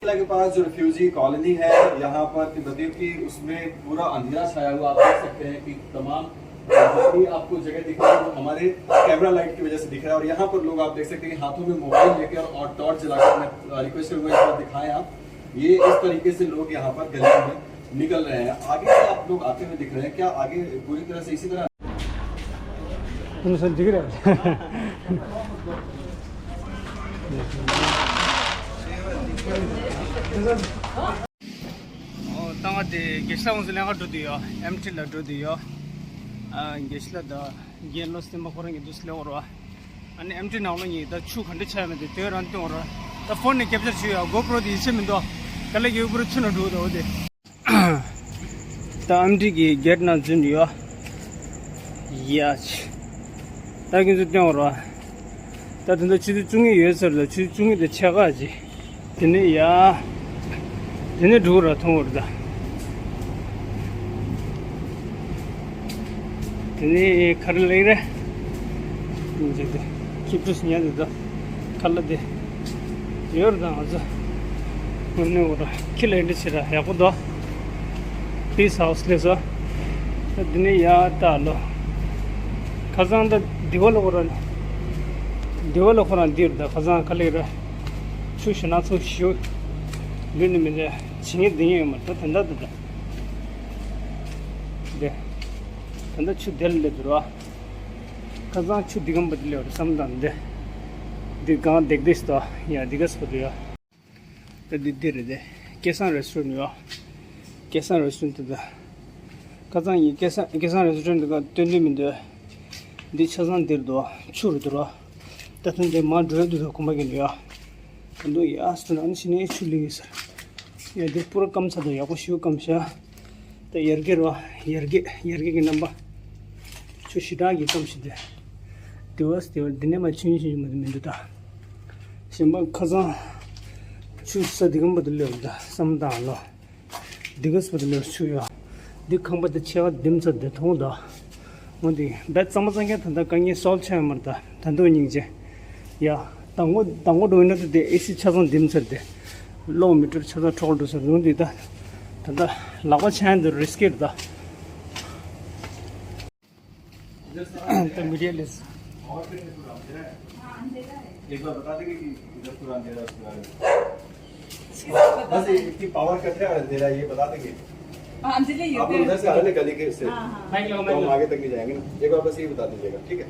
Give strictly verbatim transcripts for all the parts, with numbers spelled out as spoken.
किला के पास जो refugee colony है, यहाँ पर तिब्बतियों की, उसमें पूरा अंधेरा छाया हुआ। आप देख सकते हैं कि तमाम जितनी आपको जगह दिख रही है, वो हमारे कैमरा लाइट की वजह से दिख रहा है। और यहाँ पर लोग, आप देख सकते हैं कि हाथों में मोबाइल लेकर और टॉर्च जलाकर, मैं रिक्वेस्ट करूंगा, एक बार दिखाएं आप। ये इस तरीके से लोग यहाँ पर गलियों में निकल रहे हैं। आगे से आप लोग आते हुए दिख रहे हैं, क्या आगे पूरी तरह से इसी तरह? ཨོ། ད་ང་དེ་དགེ་བཤེས་ལགས་ཚོ་ལེན་ག་འགྲོ་དུས་ཡོད། ཨེམ་ཊི་ལ་འགྲོ་དུས་ཡོད། ཨ། དགེ་བཤེས་ལགས་དང་རྒན་བློ་སེམས་པ་ཁོ་རང་གི་དུས་སུ་ལེན་བར་བ། ཨ་ནི་ཨེམ་ཊི་ནང་ལོགས་ནས་ད་ཆུ་ག་འདྲ་ཆགས་ཡོད་མེད་དེ་དེ་རང་སྟོན་བར་བ། ད་ཕོན་ནས་ཀེབ་ཅར་བྱས་ཡོད། གོ་པྲོ་དེ་ཡིད་ཆེས་མི་འདུག། ག་ལེ་གི་གོ་པྲོ་ཆུ་ནང་འགྲོ་འདུག་འོ་དེ། ད་ཨེམ་ཊི་གི་གེ་ཊི་ནང་འཛུལ་ཡོད། ཡ་ཆི། ད་ཁྱེད་ཚོ་སྟོན་བར་བ། ད་དེ་འདྲ་ཆུ་ཚོད་བཅུ་གཉིས་ཡོལ་ཚར་ལ། ཆུ་ཚོད་བཅུ་གཉིས་དང་ཕྱེད་ཀ་ཅིག། དེ་ནས་ཡ། དེ་ནས་འགྲོ་ར་མཐོང་བར་ད། དེ་ནས་ག་རེ་ལེགས་རེད། ཁྱི་ཕྲུག་ཉལ་འདུག་ད། ཁ་ལག་དེ་ཡོད་རེད་ད། ང་ཚོ་དངོས་གནས་འོ་ར་ཁྱི་ལ་འདི་འདྲ་བྱེད་ར་ཡག་པོ་འདུག། པིས་ཧའུ་སི་ལས་སོ། ད་འདི་ནས་ཡར་ལྟ་ལོ། ཁ་སང་ད་འདི་བ་ལ་ཁོ་རང་། འདི་བ་ལ་ཁོ་རང་འདིར་ད་ཁ་སང་ག་ལེ་ར། ཆུ་ཞེ་ན་ཚོ་ཞུ། འདི་ནི་མི་འདྲ་བྱེད་ངེས་འདི་ངེས་ཡོད་མ་རེད། ད་ད་ད་ད་ད། འདི། ད་ད་ཆུ་དེ་ལ་སླེབས་འདུག་ར། ཁ་སང་ཆུ་འདི་གམ་པ་དེ་ལས་བར་བསམ་དང་འདི། འདི་གང་འདེགས་འདེགས་སུ་ཡ་འདི་ག་སོ་དུ་ཡ། ད་འདི་འདི་རེད་དེ། སྐལ་བཟང་རེ་སི་ཊོ་རན་ཡོད། སྐལ་བཟང་རེ་སི་ཊོ་རན་དེ་ད། ཁ་སང་ངས་སྐལ་བཟང་སྐལ་བཟང་རེ་སི་ཊོ་རན་དེ་ག་སྟོན་དོན་མི་འདུག། འདི་ཆ་ཚང་འདིར་འདུག། ཆུ་རུ་འདུག་ར། ད་ཐེངས་འདི་མར་འགྲོ་ཡ་འདུག་ད་གོམ་པ་གི་འདུག་ཡ། ད་འདུག་ཡ་སུ་ན་ཨ་ནི་ཕྱི་ནས་ཆུ་ལི་གི་ཟེར། ཡ་འདི་པུ་ར་སྐམ་ཚར་འདུག། ཡག་པོ་ཞིག་སྐམ་ཤག། ད་ཡར་རྒྱས་རོ། ཡར་རྒྱས་ཡར་རྒྱས་ཀྱི་རྣམ་པ། ཆུ་ཞེ་དྲག་གི་སྐམ་ཞིག་དེ། དེ་བས་དེ་བས་འདི་ནས་མ་ཆུ་ཡིན་ཞིག་མ་མི་འདུག་ད། གཞན་པ་ཁ་སང་། ཆུ་ས་འདི་གམ་པ་དུ་ལོས་ད་བསམ་དང་ལོ། འདི་ག་སུ་པ་དུ་ལོས་ཆུ་ཡོད། འདི་ཁང་པ་དེ་ཆེ་བ་འདེམས་ཚར་དེ་མཐོང་ད། འོ་འདི་བས་གཙང་མ་གཙང་རྐྱང་ད་ལྟ་དཀའ་ངལ་སོལ་ཆ་ཡོད་མ་རེད་ད། ད་འདུག་སྙིང་རྗེ། ཡ། དང་པོ་དང་པོ་འགྲོ་ཡིན་ན་ད་དེ་ཨེ་སི་ཆ་ཚང་འདེམས་ཚར་དེ། གློག་མི་འགྲོ་ཆ་ཚང་འཕྲོག་འགྲོ་ས་རུང་འདི་ད། ད་ལྟ་ལག་པ་འཆང་འདི་རི་སི་ཀི་རེད་ད། ད་མི་རིགས་ལས། एक बार बता देंगे कि इधर पूरा अंधेरा पूरा है। बस ये कि पावर कट है और अंधेरा है, ये बता देंगे। हाँ, अंधेरा ही आप लोग होता है। उधर से आ रहे हैं गली के से, हाँ, हाँ। तो हम आगे तक नहीं जाएंगे ना। एक बार बस ये बता दीजिएगा, ठीक है?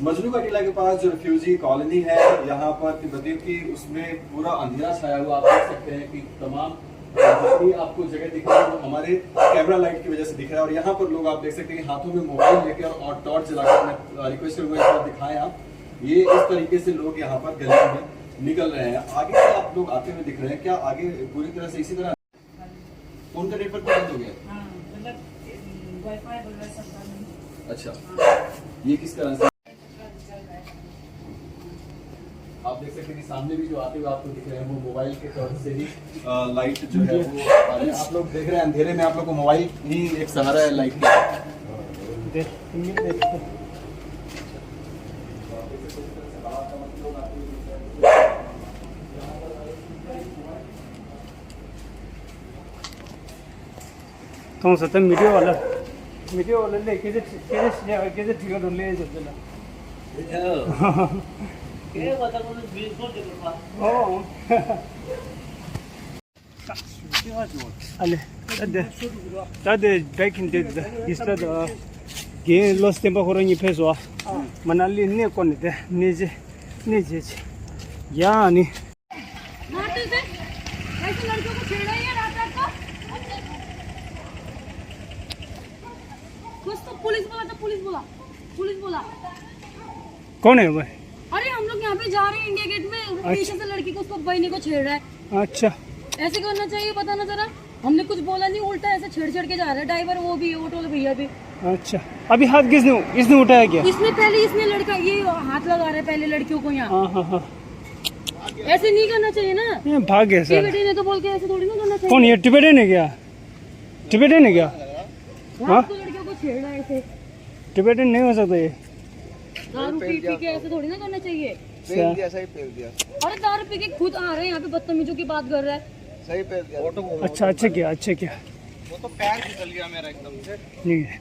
मजनू का टीला के पास जो रिफ्यूजी कॉलोनी है, यहाँ पर तिब्बतियों की, उसमें पूरा अंधेरा छाया हुआ। आप देख सकते हैं कि तमाम जितनी आपको जगह दिख रही है, वो हमारे कैमरा लाइट की वजह से दिख रहा है। और यहाँ पर लोग, आप देख सकते हैं कि हाथों में मोबाइल लेकर और टॉर्च जलाकर, मैं रिक्वेस्ट करूंगा, एक बार दिखाएं आप। ये इस तरीके से लोग यहाँ पर गलियों में निकल रहे हैं। आगे से आप लोग आते हुए दिख रहे हैं, क्या आगे पूरी तरह से इसी तरह? फोन का नेटवर्क बंद हो गया? हाँ, मतलब, वाईफाई वगैरह सब बंद है। अच्छा। हाँ। ये किस तरह से? आप देख सकते हैं कि सामने भी जो आते हुए आपको दिख रहे हैं, वो मोबाइल के टॉर्च से ही, अ, लाइट जो है, वो आ रही है। आप लोग देख रहे हैं, अंधेरे में आप लोग को मोबाइल ही एक सहारा है लाइट का। देख, देख। གཏོང་ས་ད་མི་ཌི་ཡ་བ་ལ། མི་ཌི་ཡ་བ་ལ་ལས་སྐད་ཆ་སྐད་ཆ་སྐད་ཆ་དྲི་ག་འགྲོ་ལས་བྱེད་ལ། ཨོ། ཨ་ལེ། ད་དེ། ད་དེ་བེག་ཁིན་དེ་ད་ཡིས་ད་ད། རྒན་བློ་སེམས་པ་ཁོ་རང་གཉིས་ཕེབས་སོ། མ་ན་ལི་གནས་སྐོར་ནས་དེ་གནས་རྗེས་གནས་རྗེས་ཆེ། ཡ་ནི། मारते थे। ऐसे लड़कियों को छेड़ा ही है रात रात का। कुछ तो पुलिस बोला था, पुलिस बोला, पुलिस बोला। कौन है वो? अरे हम लोग यहाँ पे जा रहे हैं इंडिया गेट में, अच्छा। पीछे से लड़की को, उसको बहनी को छेड़ रहा है। अच्छा। ऐसे करना चाहिए, बताना जरा। हमने कुछ बोला नहीं, उल्टा ऐसे छेड़ छेड़ के जा रहा है ड्राइवर, वो भी, ऑटो वाला भैया भी। अच्छा, अभी हाथ किसने, इसने उठाया क्या? इसने पहले, इसने लड़का ये हाथ लगा रहा है पहले लड़कियों को यहाँ। हाँ, हाँ, हाँ। ऐसे नहीं करना चाहिए ना। ये भाग गए ये सर। बेटे ने तो बोल के ऐसे थोड़ी ना करना चाहिए। कौन ये टिबेटन है क्या? टिबेटन है क्या? रात हाँ? को लड़कियों को छेड़ रहा है ऐसे। टिबेटन नहीं हो सकता ये। दारू पी पी के ऐसे थोड़ी ना करना चाहिए। पेल दिया, सही पेल दिया। अरे, दारू पी के खुद आ रहे हैं यहाँ पे, बदतमीजों की बात कर रहे हैं। सही पेल दिया। अच्छा, अच्छा किया, अच्छा किया। वो तो पैर फिसल गया मेरा एकदम से। नहीं है।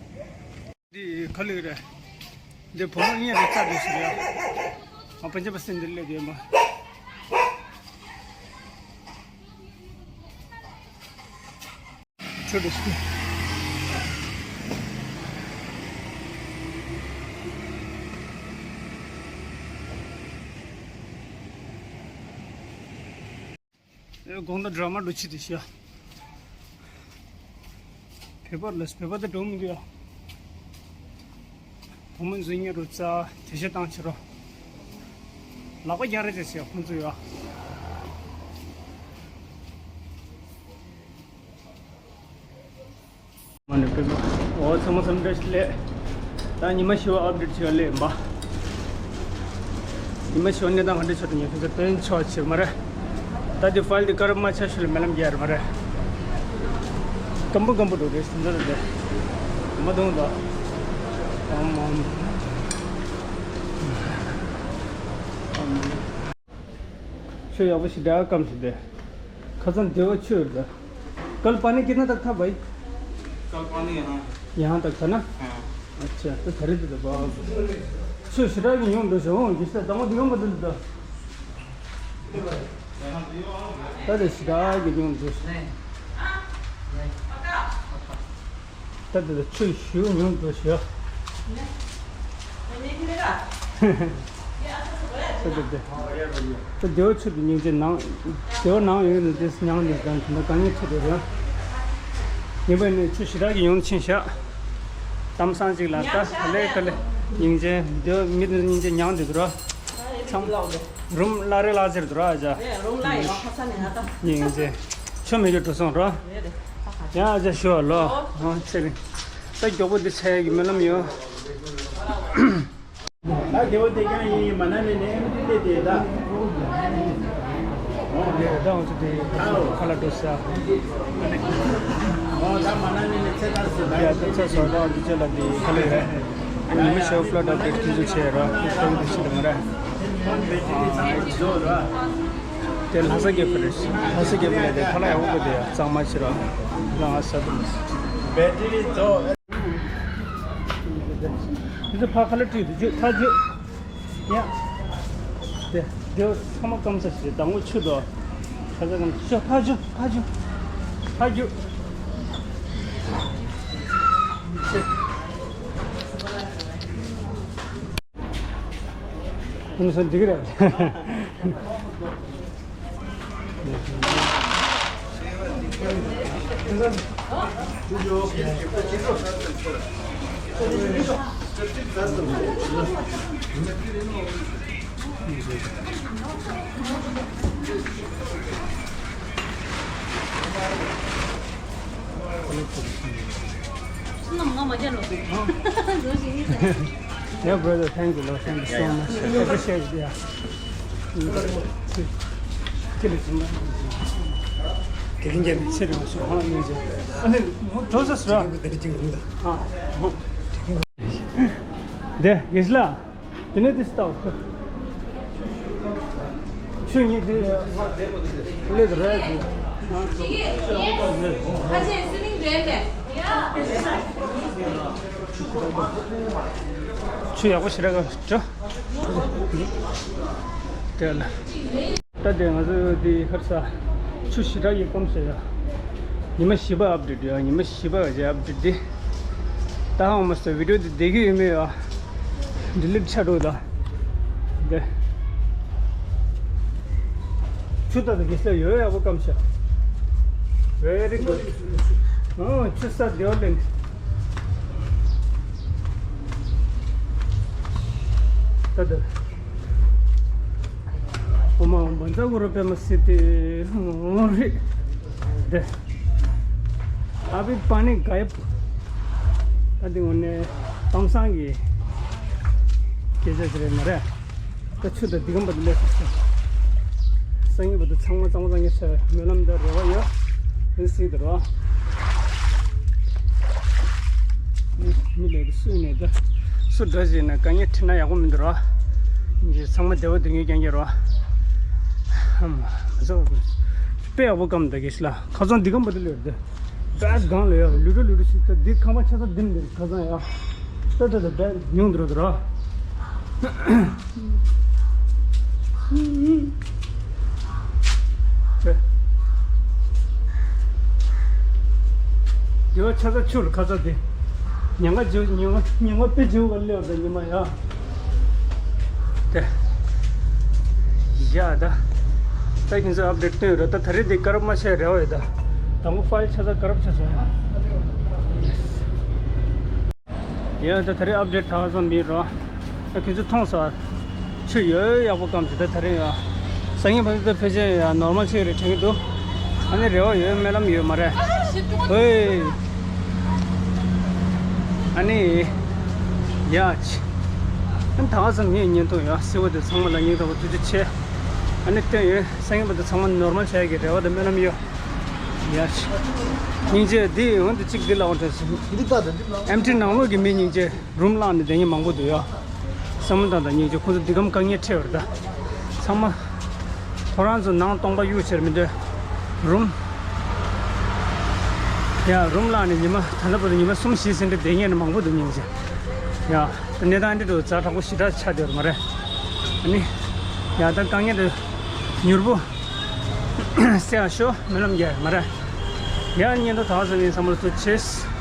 ཁ་ལུག་རེད། འདི་བུ་མོ་གཉིས་རེད་རྩ་འདུག་ཟེར་ཡ། ང་པན་ཇ་པ་སེ་འདིར་སླེབས་ཡོད་མ། ཆུ་འདུག་ཟེར། ཨེ་དགོང་དག་ཌ་ར་མ་འགྲོ་ཆེད་དུ་ཤ། བོད་པ་ལ་བོད་པ་དེ་འགྲོ་མི་འདུག་ཡ། བུ་མོ་འཛིན་ཉེ་རུ་རྩ་དེ་ཤ་བཏང་ཆེ་རོ། ལག་པ་རྒྱག་རེ་བྱེད་ཤ་ཁོང་ཚོ་ཡ། མ་ནི་ཀི་འོ་ཚང་མ་སམ་འདྲ་ཞིག་ལས། ད་ཉི་མ་ཤི་བ་ཨབ་ཌེཊ་བྱེད་ལས་མ། ཉི་མ་ཤི་བ་གནས་སྟངས་ག་འདྲ་ཆགས་འདུག་ཉི་ཤུ་རྩ་བརྟན་ཆོག་ཆེར་མ་རེད། ད་དེ་ཕའིལ་དེ་ཀ་རབ་མ་ཆགས་ཤུལ་ལ་མེ་ལམ་རྒྱག་རེད་མ་རེད། སྐམ་པོ་སྐམ་པོ་འགྲོ་རེད་སུན་ཙར་རེད། མ་འདུག་ད། ཨོམ་ཨོམ། ཆུ་ཡག་པོ་ཞིག་འདྲ་སྐམ་ཞིག་དེ། ཁ་སང་སྡེ་བ་ཆུ་ཡོད་ད། कल पानी कितना तक था भाई? कल पानी यहाँ। यहाँ तक था ना? हाँ। अच्छा, तो खरीद दे बाबा। ཆུ་ཞེ་དྲག་གི་ཉུང་འགྲོ་ཤོག་འོང་གི་ཤ་དང་པོ་འདི་གང་མ་འདུག་ད། ད་དེ་ཞེ་དྲག་གི་ཉུང་འགྲོ་ཤོག་ད་དེ་ཆུ་ཞུ་ཉུང་འགྲོ་ཤོག་ད་དེ་དེ། ད་སྡེ་བ་ཆུ་དེ་སྙིང་རྗེ་ནང་། སྡེ་བ་ནང་ཡོད་ནི་དེ་སྙིང་རྗེ་དང་དེ་འདྲ་དཀའ་ངལ་ཆེ་དེ་རེད། ཡིན་པ་ནི་ཆུ་ཞེ་དྲག་གི་ཡོང་ཕྱིན་ཤག་གཏམ་བཟང་ཅིག་ལ་ད་ག་ལེ་ག་ལེ་སྙིང་རྗེ་སྡེ་བ་མི་དེ་སྙིང་རྗེ་མྱངས་དེ་དུ་ར། ཚང་། རུམ་བླ་རེ་བླ་ཟེར་དུ་ར་ཨ་ཅག་ཨེ་རུམ་བླ་ཡི་བ་ཁ་ས་ནས་ང་ད། སྙིང་རྗེ། ཆུ་མི་རྒྱུ་འགྲོ་སོང་ར། རེད་རེད། ཡང་ཨ་ཅག་ཞུ་བ་ལོ། ཨོ་ཚེ་རིང་། ད་མགྱོགས་པོ་འདི་ཚེ་གི་སྨོན་ལམ་ཡོད། ད་དེ་བོ་དེ་ཀྱང་ཡིན་མ་ན་ནི་ནས་དེ་དེ་ད། ད་ང་ཚོ་དེ་ཁ་ལག་འགྲོ་ས། ཨོ་ད་མ་ན་ནི་ནས་ཚེ་ད་སུ་ད་ཡ་ད་ཚེ་སོ་ད་འདི་ཚོ་ལ་དེ་ཁ་ལག་རེད། ཉི་མ་ཤོ་ཕློ་ད་དེ་དུས་ཚོད་ཆེ་ར་ཁོ་ཚོ་དེ་ཤི་ད་མ་ར། དེ་ལྷ་ས་རྒྱལ་པོ་རེད། ལྷ་ས་རྒྱལ་པོ་ལ་དེ་ཁ་ལག་ཡག་པོ་དེ་ཡ་གཙང་མ་ཕྱིར་ར་ལ་ང་ས་དུ་མ། འདི་ཚོ་ཕ་ཁ་ལ་བྲིས་འདུག་རྒྱུ་ཕ་རྒྱུ། ཡ། དེ་དེ་ཚང་མ་སྐམ་ས་ཞིག་རེད་དང་པོ་ཆུ་དོ། ཁ་ས་སྐམ་ས་ཕ་རྒྱུ་ཕ་རྒྱུ་ཕ་རྒྱུ། ཁོང་ཚོ་འགྲིག་རེད། Yeah, brother, thank you, Lord. Thank you so much. I appreciate it, yeah. Kill it, man. Taking care. Serious, huh? ཨ་ནི་འགྲོ་ས་སུ་ར། དེ་གིས་ལ། དེ་ནས་དེ་ལྟ་བུ། ཆུ་གཉིས་དེ་ལས་ར་དེ། ཆུ་ཡག་པོ་ཞེ་དྲག་ག་འགྲོ། དེ་ལ། ད་དེ་ང་ཚོ་དེ་ཧར་ས་ཆུ་ཞེ་དྲག་གི་སྐམ་ས་ཡ། ཉི་མ་བཞི་པ་ཨབ་ཌེཊ་ཡ། ཉི་མ་བཞི་པ་ག་ཅེ་ཨབ་ཌེཊ་དེ། ད་ཧང་མ་སོ་བི་ཌིའོ་དེ་བསྡད་ཀྱི་ཡོད་མེད་ཡ། ཌི་ལིཊ་ཆ་འགྲོ་ད། དེ། ཆུ་ད་དེ་གེ་སར་ཡོད་ཡག་པོ་སྐམ་ས། Very good. ཨོ་ཆུ་ས་བདེ་བ་ལེན། ད་དེ། ཨོ་མ་འོ་མ་འཛག་གོ་རོ་པེ་མ་སི་ཏི་ཨོ་རི་དེ། ཨ་བི་པ་ནི་ག་ཡབ། ད་དེ་ངོ་ནས་གཏམ་བཟང་གི་སྐད་ཆ་ཞིག་རེད་མ་རེད། ད་ཆུ་ད་འདི་གམ་པ་དེ་ལས་སོ་སོ། སང་ཉིན་པ་དེ་ཚང་མ་གཙང་མ་གཙང་རྐྱང་བྱས་སྨོན་ལམ་དང་རེ་བ་ཡོད། དེ་སྲིད་དུ་རོ། མི་ལས་དེ་སུ་ནས་ད་སུ་འདྲ་ཞིག་ན་དཀའ་ངལ་འཕྲད་ན་ཡག་པོ་མི་འདུག་རོ། ཚང་མ་བདེ་བ་སྡུག་བསྔལ་རྐྱང་རྐྱང་རོ། ཨམ། ཨ་ཟོ། དཔེ་ཡག་པོ་སྐམ་ད་གེ་ཤི་ལ། ཁ་སང་འདི་གམ་པ་དེ་ལོས་དེ། དཔེ་གང་ལོས་ཡ། ལུས་རུ་ལུས་རུ་ཞིག་ད་འདི་ཁང་པ་ཆ་ཚང་འདི་མི་འདི་ཁ་སང་ཡ། ད་ད་ད་དཔེ་ཉུང་དུ་རོ་དུ་རོ། དེ། དེ་བ་ཆ་ཚ་ཆུར་ཁ་ཚ་དེ། ཉང་ག་བྱེད་ཉང་ག་ཉང་ག་དཔེ་བྱེད་ག་ལེ་བ་ད་ཉི་མ་ཡ། དེ། ཡ་ད། ད་ཁྱེད་ཚོ་ཨབ་ཌེཊ་སྟོན་ར། ད་ད་རེས་དེ་ཀ་རབ་མ་བྱས་རེ་བ་ཡོད་ད། དང་པོ་ཕའིལ་ཆ་ཚ་ཀ་རབ་ཆ་ཚ་ཡ། ཡ་ད་ད་རེས་ཨབ་ཌེཊ་ག་ཙམ་མིན་རོ། ད་ཁྱེད་ཚོ་མཐོང་སོང་། ཆུ་ཡོད་ཡག་པོ་སྐམ་ཞིག་ད་ད་རེས་ཡ། སང་ཉིན་བར་དུ་ད་ཕལ་ཆེར་ཡ་ནོར་མལ་ཆགས་རེད་དྲན་གྱི་འདུག་ཨ་ནི་རེ་བ་ཡོད་སྨོན་ལམ་ཡོད་མ་རེད། ཧོས། ཨ་ནི། ཡ་ཆི། ཨ་ནི་ད་ག་ཙམ་ངས་བརྙན་ཐུང་ཡ་གསལ་པོ་དེ་ཚང་མ་ལ་སྙིང་ཐག་པ་ཐུགས་རྗེ་ཆེ། ཨ་ནི་བསྟན་ཡོད། སང་ཉིན་བར་དུ་ཚང་མ་ནོར་མལ་ཆགས་ཀྱི་རེ་བ་དང་སྨོན་ལམ་ཡོད། ཡ་ཆི། སྙིང་རྗེ་འདི་འོན་ཏེ་གཅིག་འདི་ལ་འོང་དྲན་སོང་། འདི་ལྟ་དང་འདི་ལ། ཨེམ་ཊི་ནང་ལོགས་ཀྱི་མི་སྙིང་རྗེ། རུམ་བརླག་ནས་བསྡད་མཁན་མང་པོ་འདུག་ཡ། བསམ་བློ་བཏང་དང་སྙིང་རྗེ། ཁོང་ཚོ་འདི་གམ་དཀའ་ངལ་འཕྲད་པ་རེད་ད། ཚང་མ། ཁོ་རང་ཚོ་ནང་སྟོང་པ་གཡུག་བྱེད་མི་འདོད། རུམ། ཡ་རུམ་བརླག་ནས་ཉི་མ་ད་ལྟ་བར་དུ་ཉི་མ་གསུམ་བཞི་ཟིན་འདྲ་བསྡད་མཁན་མང་པོ་འདུག་སྙིང་རྗེ། ཡ། གནས་སྟངས་འདི་འདྲ་ཛ་དྲག་པོ་ཞེ་དྲག་ཆགས་བསྡད་ཡོད་མ་རེད། ཨ་ནི། ཡ་ད་དཀའ་ངལ་འདི་མྱུར་པོ་སེལ་བ་ཤོག་སྨོན་ལམ་རྒྱག་ཡོད་མ་རེད། ཡ་བརྙན་ཐུང་ད་ག་ཙམ་ཡིན། ཚང་མ་ལ་ཐུགས་རྗེ་ཆེ།